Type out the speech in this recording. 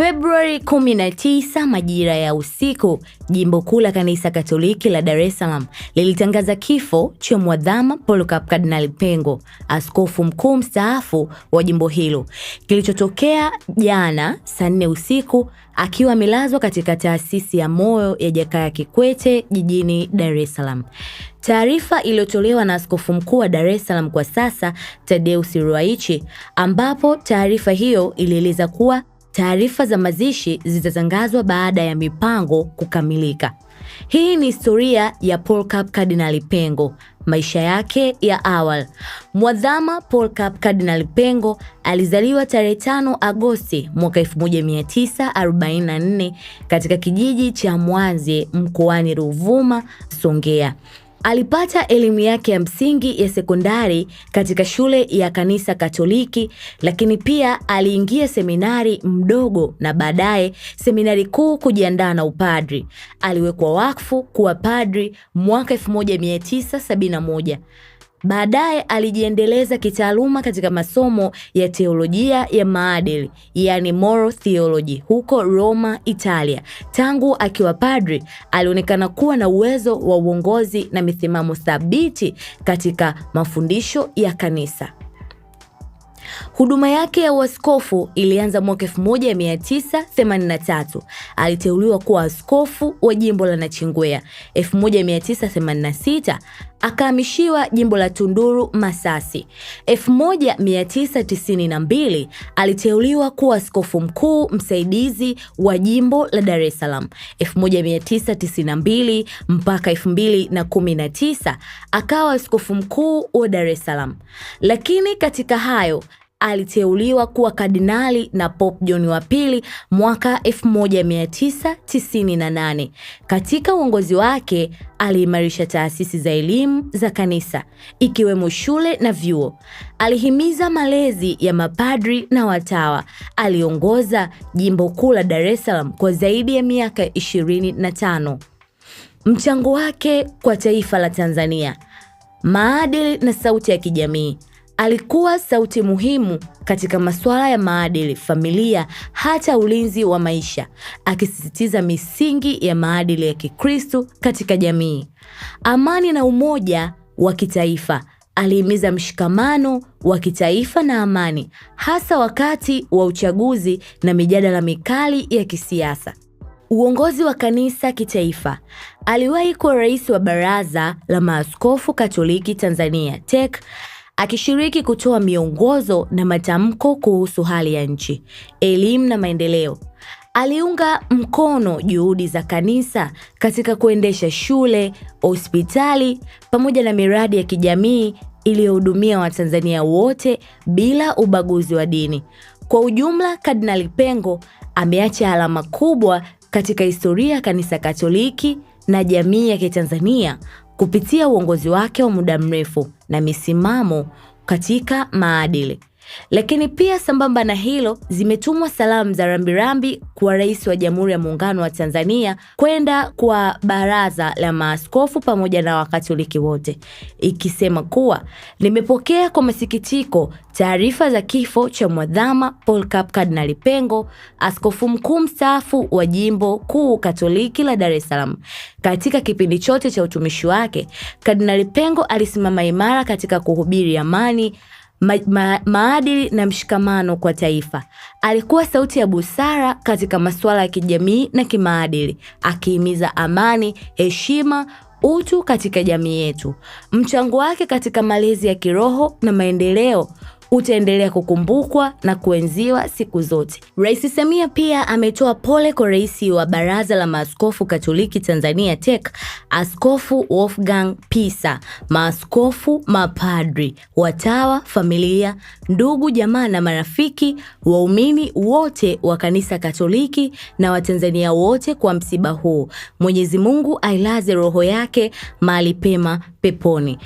Februari 19 majira ya usiku, Jimbo Kuu la Kanisa Katoliki la Dar es Salaam lilitangaza kifo cha Mwadhama Polycarp Kardinali Pengo, askofu mkuu mstaafu wa jimbo hilo, kilichotokea jana saa 4 usiku akiwa amelazwa katika taasisi ya moyo ya Jakaya Kikwete jijini Dar es Salaam. Taarifa iliyotolewa na askofu mkuu wa Dar es Salaam kwa sasa Tadeus Ruwaichi, ambapo taarifa hiyo ilieleza kuwa taarifa za mazishi zitatangazwa baada ya mipango kukamilika. Hii ni historia ya Polycarp Kardinali Pengo, maisha yake ya awali. Mwadhama Polycarp Kardinali Pengo alizaliwa tarehe 5 Agosti mwaka 1944 katika kijiji cha Mwanze mkoani Ruvuma, Songea. Alipata elimu yake ya msingi ya sekondari katika shule ya Kanisa Katoliki, lakini pia aliingia seminari mdogo na baadaye seminari kuu kujiandaa na upadri. Aliwekwa wakfu kuwa padri mwaka 1971. Baadaye alijiendeleza kitaaluma katika masomo ya teolojia ya maadili, yani moral theology, huko Roma, Italia. Tangu akiwa padri, alionekana kuwa na uwezo wa uongozi na misimamo thabiti katika mafundisho ya kanisa. Huduma yake ya uaskofu ilianza mwaka 1983. Aliteuliwa kuwa askofu wa jimbo la Nachingwea. 1986 akahamishiwa jimbo la Tunduru Masasi. 1992 aliteuliwa kuwa askofu mkuu msaidizi wa jimbo la Dar es Salaam. 1992 mpaka 2019 akawa askofu mkuu wa Dar es Salaam. Lakini katika hayo aliteuliwa kuwa kardinali na Pope John wa pili mwaka 1998. Katika uongozi wake aliimarisha taasisi za elimu za kanisa ikiwemo shule na vyuo. Alihimiza malezi ya mapadri na watawa. Aliongoza jimbo kuu la Dar es Salaam kwa zaidi ya miaka 25. Mchango wake kwa taifa la Tanzania: maadili na sauti ya kijamii. Alikuwa sauti muhimu katika masuala ya maadili, familia, hata ulinzi wa maisha, akisisitiza misingi ya maadili ya Kikristo katika jamii. Amani na umoja wa kitaifa. Alihimiza mshikamano wa kitaifa na amani, hasa wakati wa uchaguzi na mijadala mikali ya kisiasa. Uongozi wa kanisa kitaifa. Aliwahi kuwa rais wa Baraza la Maaskofu Katoliki Tanzania TEC, akishiriki kutoa miongozo na matamko kuhusu hali ya nchi, elimu na maendeleo. Aliunga mkono juhudi za kanisa katika kuendesha shule, hospitali pamoja na miradi ya kijamii iliyohudumia Watanzania wote bila ubaguzi wa dini. Kwa ujumla, Kardinali Pengo ameacha alama kubwa katika historia ya Kanisa Katoliki na jamii ya Kitanzania kupitia uongozi wake wa muda mrefu na misimamo katika maadili. Lakini pia sambamba na hilo, zimetumwa salamu za rambirambi kwa Rais wa Jamhuri ya Muungano wa Tanzania kwenda kwa Baraza la Maaskofu pamoja na Wakatoliki wote, ikisema kuwa nimepokea kwa masikitiko taarifa za kifo cha Mwadhama Polycarp Kardinali Pengo, askofu mkuu mstaafu wa Jimbo Kuu Katoliki la Dar es Salaam. Katika kipindi chote cha utumishi wake, Kardinali Pengo alisimama imara katika kuhubiri amani, maadili na mshikamano kwa taifa. Alikuwa sauti ya busara katika masuala ya kijamii na kimaadili, akihimiza amani, heshima, utu katika jamii yetu. Mchango wake katika malezi ya kiroho na maendeleo utaendelea kukumbukwa na kuenziwa siku zote. Rais Samia pia ametoa pole kwa Rais wa Baraza la Maaskofu Katoliki Tanzania TEC, Askofu Wolfgang Pisa, maaskofu, mapadri, watawa, familia, ndugu, jamaa na marafiki, waumini wote wa Kanisa Katoliki na Watanzania wote kwa msiba huu. Mwenyezi Mungu ailaze roho yake mahali pema peponi.